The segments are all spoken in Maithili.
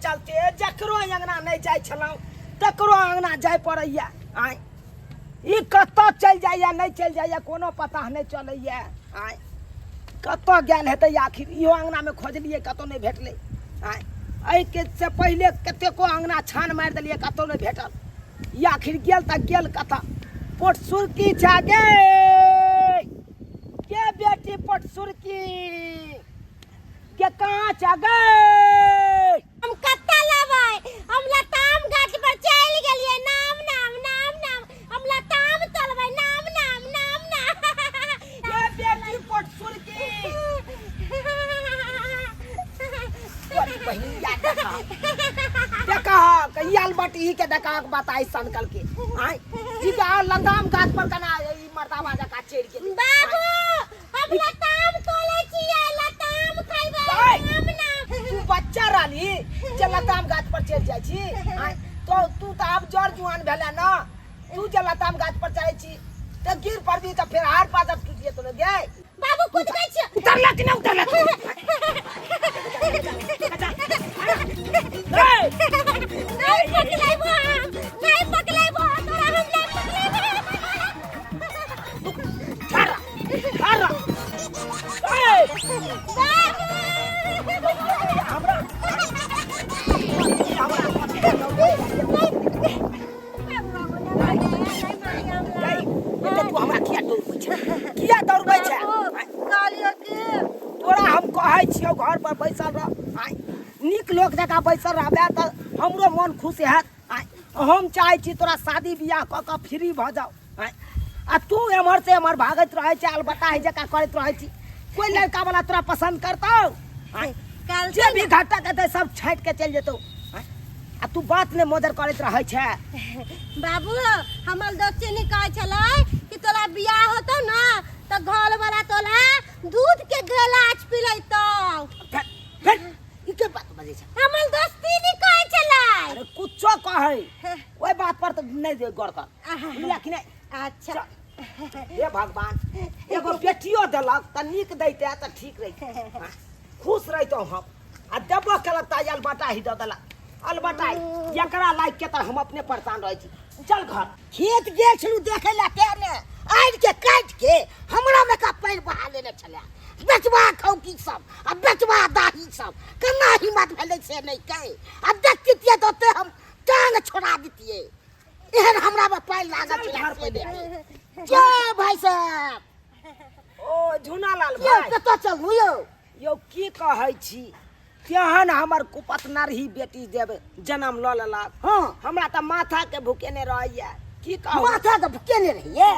चलते जकरो अंगना नहि जाइ छलहुँ तकरो अंगना जाय पड़ैया। आँय, ई कतऽ चलि जाइया नहि चलि जाइया कोनो पता नहि चलैया। आँय, कतऽ गेल हेतै आखिर? इहो अंगनामे खोजलियै, कतहु नहि भेटलै। आँय, एहिके से पहिले कतेको अंगना छान मारि देलियै, कतहु नहि भेटल। ई आखिर गेल तऽ गेल कतऽ? पोटसुरकी छै गे, के बेटी पोटसुरकी के कहाँ छै गे? हम कत्ता लेबै? हम लताम गाछ पर चलि गेलियै। नाम नाम नाम नाम, हम लताम तोड़बै। नाम नाम नाम नाम। के बेटी पोटसुरकी, तोरी बहिनिया देखा देखा कहियाल बटी के देखा के बताई सनकल के। आय, ई के लताम गाछ पर कना ई मर्दावा जका चढ़ि गेलै। बाबू, हम लताम तोड़ै छियै, लताम खैबै। ओए! नाम नाम। तू बच्चा रहली जे लताम गाछ पर चढ़ि जाइ छी? आँय, तो तू तऽ आब जर जुआन भेला न, तू जे लताम गाछ पर चढ़ै छी तऽ गिर पड़बी तऽ फेर हाथ पाथ टूटि जेतौ ने गे। बाबू, कुदकै छियै। उतरला कि नहि उतरला? नहीं पकड़ेबो हम, नहीं पकड़ेबो तोरा, हम नहीं पकड़ेबो। ठहरा ठहरा, ए! बाबू। हमरा हमरा एते तू हमरा किया दौड़बै छै? किया दौड़बै छै? कहलियो कि तोरा हम कहै छियौ, घर पर बैसल रह। आँय, नीक लोक जकाँ बैसल रहबे तऽ हमरो मन खुश हैत। आँय, हम चाहै छी तोरा शादी बियाह कऽ कऽ फ्री भऽ जाउ। आँय, आ तू एम्हर से एम्हर भागैत रहै छै, अलबता जकाँ करैत रहै छी। कोइ लड़का वाला तोरा पसन्द करतौ? आँय, काल जे भी घाटा देतै सब छाँटि के चलि जेतौ। आँय, आ तू बात नहि मोजर करैत रहै छै। बाबू, हमर दोस्त नहीं कहै छलै कि तोरा बियाह होतौ ना तऽ घर वाला तोरा दूध के गिलास पिलैतौ। फेर फेर ई के बात बजै छै? हमर दोस्ती नहीं कहै छलै। अरे, कुछो कहै, ओहि बात पर तऽ नहि जे गौर कर, बुझलियै कि नहि? अच्छा। हे भगवान, एगो बेटियो देलक तऽ नीक दैते तऽ ठीक रहिते, खुश रहितहुँ हम। आ देबो केलक तऽ अलबटा ही दऽ देलक, अलबटा एकरा लाइक के तऽ हम अपने परेशान रहै छी। चल घर। खेत गेल छलहुँ देखै लए, ते ने आनि के काटि के हमरा में का पानि बहा लेने छलै बेचबा खौकी सब आ बेचबा दाही सब। केना हिम्मत भेलै से नहि कहि। आ देखतियै तऽ ओते हम टांग छोड़ा दितियै, एहन हमरा में पानि लागल चल छलै घर से पर। नहि। जय भाई साहब। ओ झुनालाल यौ भाई। कतऽ चलू यौ? यौ, की कहै छी, केहन हमर कुपत नरही बेटी देव जन्म लऽ लेलक। हँ। हमरा तऽ माथा के भुकेने रहैया, की कहू। माथा के भुकेने रहिए?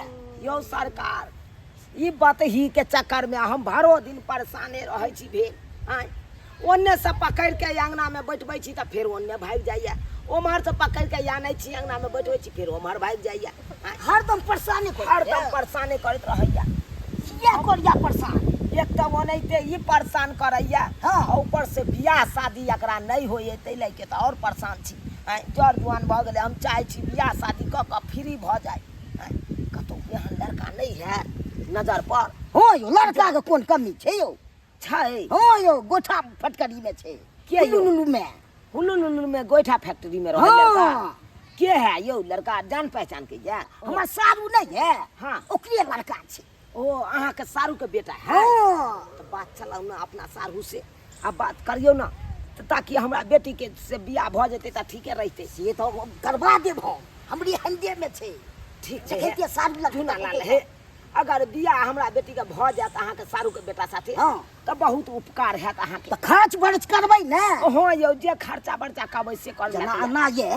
यौ सरकार, ई बतही के चक्कर में हम भरो दिन परेशाने रहै छी भेल। आँय, ओन्ने से पकड़ि के अंगना में बैठबै छी तऽ फेर ओन्ने भागि जाइया, ओम्हर से पकड़ि के आनै छी अंगना में बैठबै छी, फेर ओम्हर भागि जाइया। आँय, हरदम परेशानी करै। हरदम परेशाने करैत रहैया। किया करिया परेशान? एक तऽ ओनाहिते ई परेशान करैया, हँ। आ ऊपर से बियाह शादी एकरा नहि होइए, ताहि लए के तऽ आओर परेशान छी। आँय, जर जुआन भऽ गेलै, हम चाहै छी बियाह शादी कऽ कऽ फ्री भऽ जाय। आँय, कतहु एहन लड़का नहि है नजर पर? हँ यौ, लड़का के कोन कमी छै यौ? छै। हँ यौ, गोठा फटकरी में छै। के यौ? हुलुलुलु में। हुलुलुलु में गोइठा फैक्ट्री में रहै? हँ। लड़का के है यौ? लड़का जान पहचान के ये? हमर सारू नहीं है? हाँ। ओकरे लड़का छै। ओ अहाँके सारू के बेटा है? हँ। तऽ बात चलाउ ने अपना सारू से, आ बात करियौ ने तऽ ताकि हमरा बेटी के से बियाह भऽ जेतै तऽ ठीके रहितै। से तऽ हम करवा देब, हम हमरी हंडे में छै। ठीक छै। देखै छियै सारू लग। झूना लाल हे, अगर बियाह हमरा बेटी के भऽ जायत अहाँके सारू के बेटा साथे, हँ, तऽ बहुत उपकार हैत अहाँके। तऽ खर्च बर्च करबै ने? हँ यौ, जे खर्चा बर्चा कहबै से कर। जेना एना ये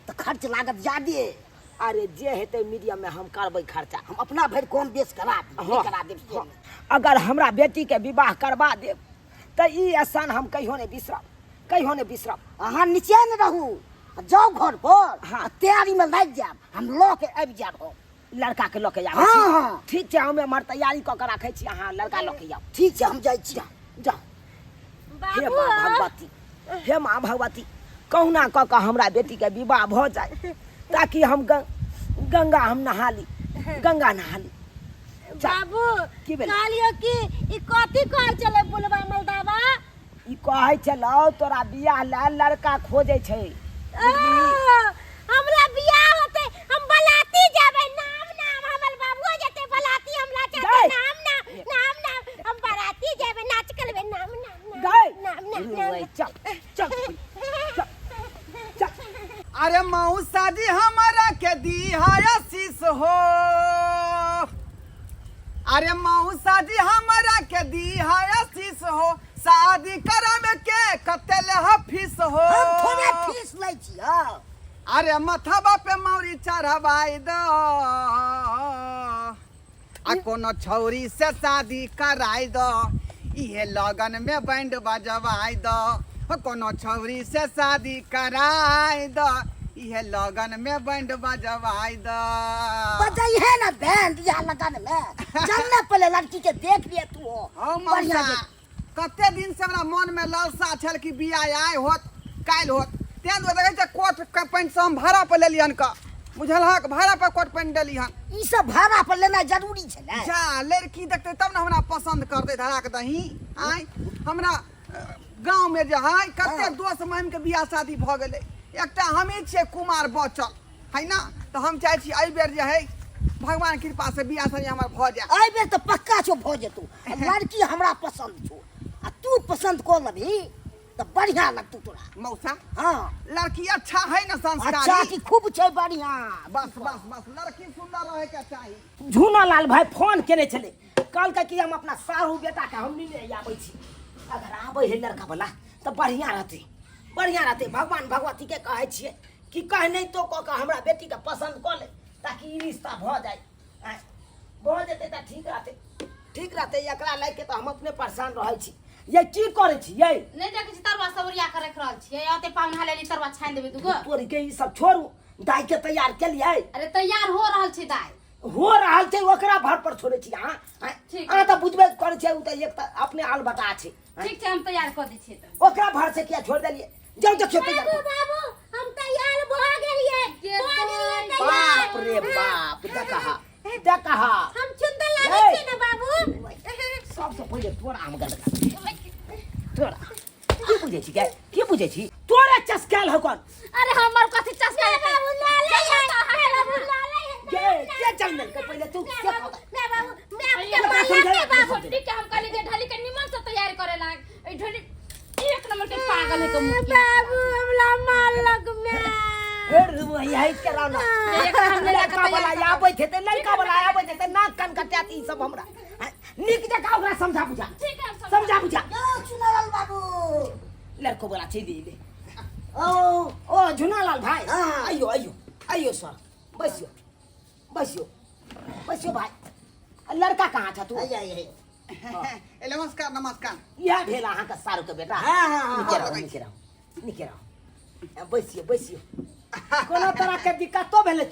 तऽ खर्च लागत ज्यादे। अरे, जे हेतै मीडियम में हम करबै खर्चा। हम अपना भरि कम बेस करा देब, हँ, करा देब से हँ। नहि। अगर हमरा बेटी के विवाह करवा देब तऽ ई एहसान हम कहियो नहि बिसरब, कहियो नहि बिसरब। अहाँ निचैन रहू, जाउ घर पर। हँ। आ तैयारी में लागि जायब, हम लऽ के आबि जायब हम। लड़का के लऽ के आबै हँ, छी? हँ। ठीक छै, हम एम्हर तैयारी कऽ के राखै छी, अहाँ लड़का लऽ के आउ। ठीक छै, हम जाइ छी। जाउ। हे बाबू। माँ भगवती, हे माँ भगवती, कहुना कऽ कऽ हमरा बेटीके विवाह भऽ जाय ताकि हम गंगा हम नहा ली, गंगा नहा ली। बाबू। की भेलै? कहलियो कि ई कथी कहै छलै बुलबा मलदाबा? ई कहै छलौ तोरा बियाह लए लड़का खोजै छै। ओ, हमरा बियाह होते हम बलाती जेबै नाम नाम हमर बाबुओ जेतै बलाती हमरा चाहते गै। नाम नाम नाम नाम हम बराती जेबै नाच करबै नाम नाम नाम गै। नाम नाम नाम रुए, चल चल चल चल। अरे मौसा जी हमारा के दी है आशीष हो। अरे मौसा जी हमारा के दी है आशीष हो, शादी करब के कते ले फीस हो। हम थोड़े फीस लै छी हँ। अरे मथवा पे मौरी चढ़वाई दो आ कोनो छौरी से शादी कराई दो, इहे लगन में बैंड बजवाई दो। कोनो छौरी से शादी कराई दो, इहे लगन में बैंड बजवाई दो। बजैहे ना बैंड या लगन में, चल ना पहले लड़की के देख लिए तू हो। हौ बढ़िया मौसा, जे- कते दिन से हमरा मन में लालसा छल कि बियाह आइ होत काल्हि होत, तें दुआरे देखै छियै कोट के पैंट से हम भाड़ा पर लेलियन क, बुझलहक? भाड़ा पर कोट पैंट देलियन। ई सब भाड़ा पर लेना जरूरी छै ने? जा लड़की देखते तब ने हमरा पसंद करते धरा के दही। आइ हमरा गाँव में जे है कते दोस्त महिम के बियाह शादी भऽ गेलै, एकटा हमही छियै कुमार बचल है ना, तऽ हम चाहै छी एहि बेर जे है भगवान कृपा से बियाह शादी हमर भऽ जाय। एहि बेर तऽ पक्का छौ भऽ जेतौ। आ लड़की हमरा पसंद छौ आ तू पसंद कऽ लेबही तऽ बढ़िया लगतौ तोरा। मौसा हाँ लड़की अच्छा है ना संस्कारी? अच्छा की खूब छै बढ़िया। बस बस बस लड़की सुंदर रहे के चाही। झूना लाल भाई फोन केने छलै, कहलकै कि हम अपना साहू बेटा के हम मिले आबै छी, अगर आबै है लड़का वाला तऽ बढ़िया रहतै, बढ़िया रहतै। भगवान भगवती के कहै छियै कि कह नहीं तो कऽ के हमरा बेटी के पसंद कऽ ले ताकि ई रिश्ता भऽ जाय। आँय, भऽ जेतै तऽ ठीक रहतै, ठीक रहतै। एकरा लए के तऽ हम अपने परेशान रहै छी। ये की करै छी ये? नहि देखै छी तरुआ सब ओरिया के राखि रहल छियै, ओते पाहुन हाले तरुआ छानि देबै दूगो। तोरी के ई सब छोड़ू, दाइ के तैयार केलियै? अरे तैयार हो रहल छै दाइ। हो रहल छै, ओकरा भर पर छोड़ै छी अहाँ। आँय, ठीक। अहाँ तऽ बुझबे करै छियै, ओ तऽ एक तऽ अपने आल बटा छै। ठीक छै, हम तैयार कऽ दै छियै तऽ। ओकरा भर से किया छोड़ देलियै? जाउ देखियौ तैयार। बाबू बाबू हम तैयार भऽ गेलियै, के भऽ गेलियै तैयार। बाप रे बाप, देखहा देखहा, हम सुन्दर लागै ए। छियै ने बाबू? सबसे पहिले तोरा हम गड़बड़ा, तोरा की बुझै छी गे, की बुझै छी? तोरे चस्कायल हौ कोन? अरे हमर कथी चस्का? मैं बाबू लाले है, मैं बाबू लाले है। गे के चल के पहिले तू मैं के बाबू, कहता? मैं बाबू, मैं अइया के बाबू, मारलक के बाबू। ठीक है, हम कहली जे ढली के निमन से तैयार करे लाग, ई ढली एक नंबर के पागल है तो मुखिया। बाबू हमरा मारलक मैं। हे रे, यही के राना। एक हम ले लड़का जाके वाला तैयार आबै छै तऽ लड़का वाला आबै छै तऽ नाक कान कटात ई सब हमरा। नीक जकाँ ओकरा समझा बुझा। ठीक है, हम समझा बुझा। यौ चुनालाल बाबू, लड़को वाला चलि एलै। ओ ओ झुनालाल भाई, हाँ। आइयो आइयो आइयो सर, बैसियो बैसियो बैसियो भाई। लड़का कहाँ छ तू? आइए आइए। ए, नमस्कार नमस्कार। इएह भेल अहाँके सारूके बेटा? हाँ, हाँ, हाँ। नीके रहू, नीके रहू, नीके रहू, बैसियो बैसियो। कोनो तरह के दिक्कतो भेलै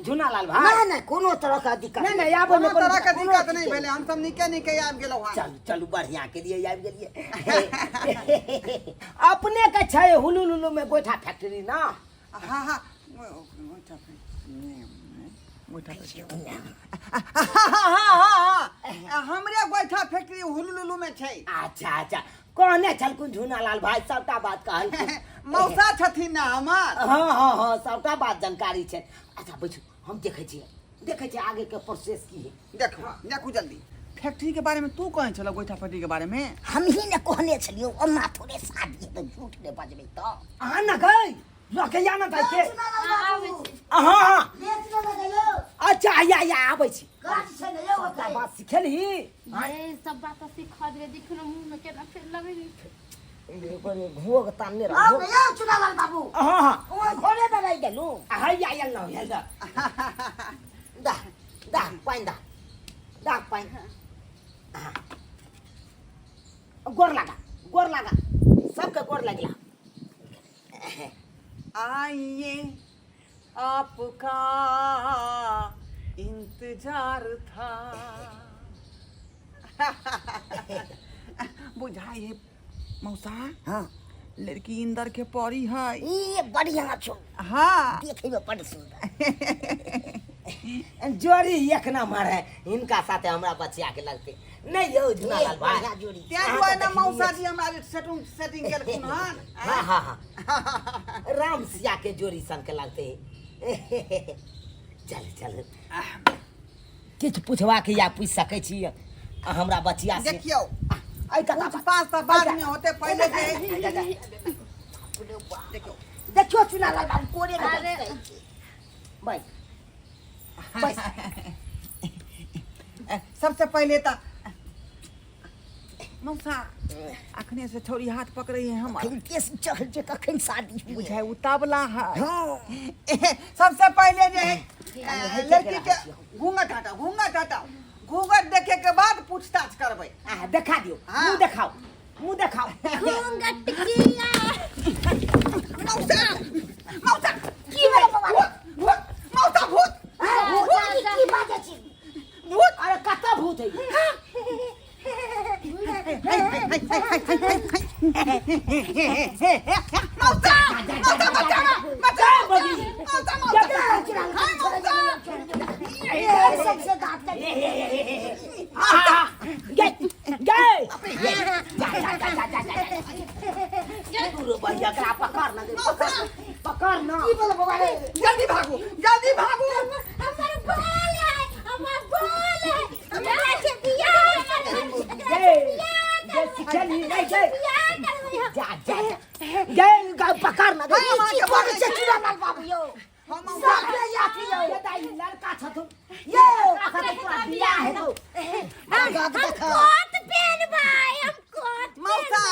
झुनालाल भाई? नहीं नहीं, कोनो तरह का दिक्कत नहीं नहीं, आबो कोनो तरह के कोनो दिक्कत नहीं चीज भेलै, हम सब नीके नीके आबि गेलहुँ हँ। चलू चलू, बढ़िया के लिए आबि गेलियै। अपने के छै हुलुलुलु में गोइठा फैक्ट्री ना? हाँ हाँ, गोइठा फैक्ट्री, हाँ हाँ हाँ, हमरे गोइठा फैक्ट्री हुलुलुलु में छै। अच्छा अच्छा, कहने छलखुन झुनालाल भाई, सबटा बात कहलखुन। मौसा छथिन ना हमर। हाँ हाँ हाँ, सबटा बात जानकारी छै। अच्छा बैठू, हम देखै छियै, देखै छियै आगे के प्रोसेस की है। देखू देखू जल्दी। फैक्ट्री के बारे में तू कहै छल गोइठा फैक्ट्री के बारे में? हम ही ने कहने छलियौ, ओना थोड़े शादी है तऽ झूठ ने बजबै तऽ। अहाँ न गई लऽ या न दाइ के। आबै छी। हाँ हाँ, लेट न लगैयौ। अच्छा, आइया आइया, आबै छी। गाछ छै ने यौ सबटा ओतै। बात सिखेलही? ए सब बात तऽ सिखा देबै, देखियौ ने मुँह में केना फेर लगै है। घोघ तानने आउ रहो। ने यौ चुनालाल बाबू। हाँ हाँ। ओ घरे में रहि गेलहुँ। हैया आयल न आयल दा दा दा पानि दा दा पानि। हाँ। गोर लागा, गोर लागा, सबके गोर लगला। आइए आपका इंतजार था। बुझाई है मौसा? हाँ। लड़की इंदर के परी है। ई बढ़िया छौ। हाँ, देखे में बड़ सुंदर। जोड़ी एक नंबर है, हिनका साथे हमरा बचिया के लगते। नहि यौ झुनालाल भाई। बढ़िया जोड़ी। तें दुआरे ने मौसा जी हमरा जे सेटिंग सेटिंग केलखुन हन। हाँ हाँ हाँ, राम सिया के जोड़ी सन के लगते। चल चल, किछु पूछबाक या पूछि सकै छी हमरा बचिया से? देखियौ, एहि कथा पूछताछ तऽ बाद में होते, पहिले जे देखियौ। देखियौ चुनालाल बाबू, कोरे में बैस छै। बैस बैस। सबसे पहिले तऽ मौसा, अखने से छौरी हाथ पकड़ै है हमर। अखन केस चढ़ छै, कखन शादी हुए? बुझाइ उतावला है। हाँ। सबसे पहिले जे है लड़की के घूंघट हटाओ, घूंघट हटाओ। घूंघट देखे के बाद पूछताछ करबै। आ देखा दियौ। हाँ। मुँह देखाओ, मुँह देखाओ। घूंघट किया? मौसा, मौसा। की भेलै बाबा? भूत, भूत मौसा, भूत। भूत? की बाजै छी? भूत। अरे कतऽ भूत है? मौसा, मौसा, बचावा, बचावा मौसा, मौसा, हाय मौसा। सबसे दाँत के। गए गए, जा जा जा जा जा जा, दूर भैया, एकरा पकड़ ना, पकड़ ना। की बोलो बाबा रे? जल्दी भागू, जल्दी भागू। हमर बाल है, हमर बाल है, हमरा के बियाह करबै। गए गए, सिखेली नहीं गए। बियाह करबै हम। जा जा जा, गए गए, पकड़ ना गए। हाय, की करै छै चुनालाल बाबू यौ? हम सबके याथी यौ। ये दाई लड़का छथुन। यौ। लड़का छथुन, तोरा बियाह हेतौ। हम दाँत हम देख। कोट पेनबै, हम कोट। मौसा,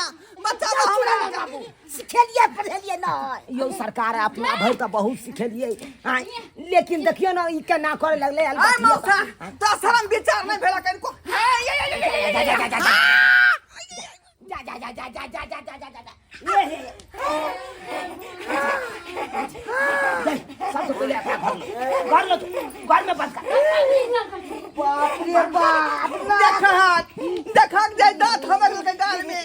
बचावा हमरा। चुनालाल बाबू, सिखेलियै पढ़ेलियै नहि? यौ सरकार, अपना भरि तऽ बहुत सिखेलियै आँय, लेकिन देखियौ ने ई केना करे लगलै। हाय मौसा, तो शरम विचार नहीं भेला कनको? हाय, ये ये ये ये। जा जा जा जा जा जा जा जा जा जा जा जा जा, ये हे सबसे पहले अपना घर लो, घर लो, घर में बंद कर। बाप रे बाप। देखा देखा जाय दांत हमर के गाल में।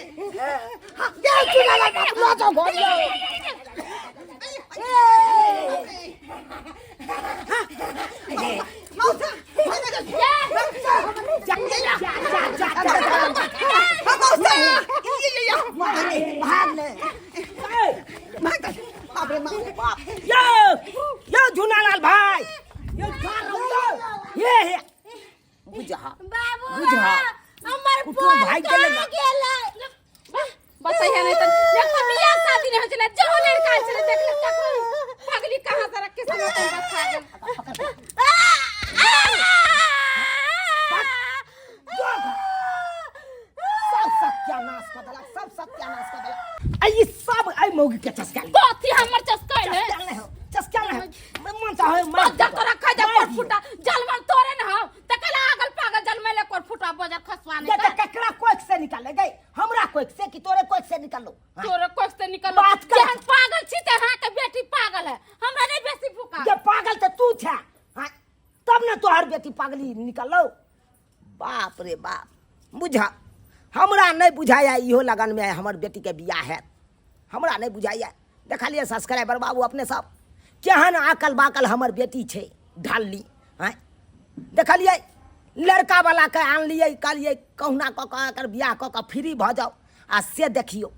जय चुनालाल बाबू, लऽ जाउ घर यौ। मौसा। जा जा जा जा जा। मौसा, ये ये ये। भाग ले। भाग, बाप रे बाप। यो यो झुनालाल भाई, यो घर रहो ये हे बुझा। बाबू। बुझा। हमर कुटुम बोल भागि गेलै। कहाँ गेलै? बतैया नहीं त एक तो बियाह शादी नहीं होय छलै, जो लड़का छलै देख ले ककरो पगली कहाँ से रख के सब अपन बता गेल। सब सत्यानाश कऽ देलक, सब सत्यानाश कऽ देलक। आ ई सब एहि मौगी के चस्का ले। कथी हमर चस्का है? चस्का ले हो, चस्का ले हो। मन चाहे मार। बजर तोरा खा जा कोर फुटा जलवन तोरे न हो त कल आगल पागल जलमेले कोर फुटा बजर खसवा ये नहीं। तऽ ककरा कोख से निकाले गई? हमरा कोख से कि तोरे कोख से निकालो? तोरे कोख से निकल। बात कर। जेहन पागल छी ते हाँ के बेटी पागल है, हमरा नहीं बेसी फुका। ये पागल तऽ तू छा, हाँ, तब ने तोहर बेटी पागली निकललो। बाप रे बाप, बुझा हमरा नहीं बुझाया इहो लगन में हमर बेटी के बियाह है, हमरा नहीं बुझाया। देखलिए सब्सक्राइबर बाबू अपने सब, केहन आकल बाकल हमर बेटी छै ढालली। आँय, देखलिए लड़का वाला के आनलिए, कहलिए कहुना कऽ कऽ एकर बियाह कऽ कऽ फ्री भऽ जाउ, आ से देखियौ,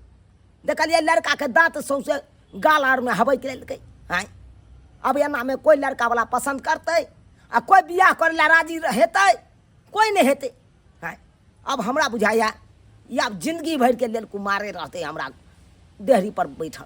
देखलिए लड़का के दाँत सौंसे गाल आरमे हबकि लेलकै। आँय, अब एनामे कोइ लड़का वाला पसन्द करतै आ कोइ बियाह करै लए राजी हेतै? कोइ नहि हेतै। आँय, अब हमरा बुझाइए ई आब जिंदगी भरिके लेल कुमारे रहतै हमरा देहरी पर बैठल।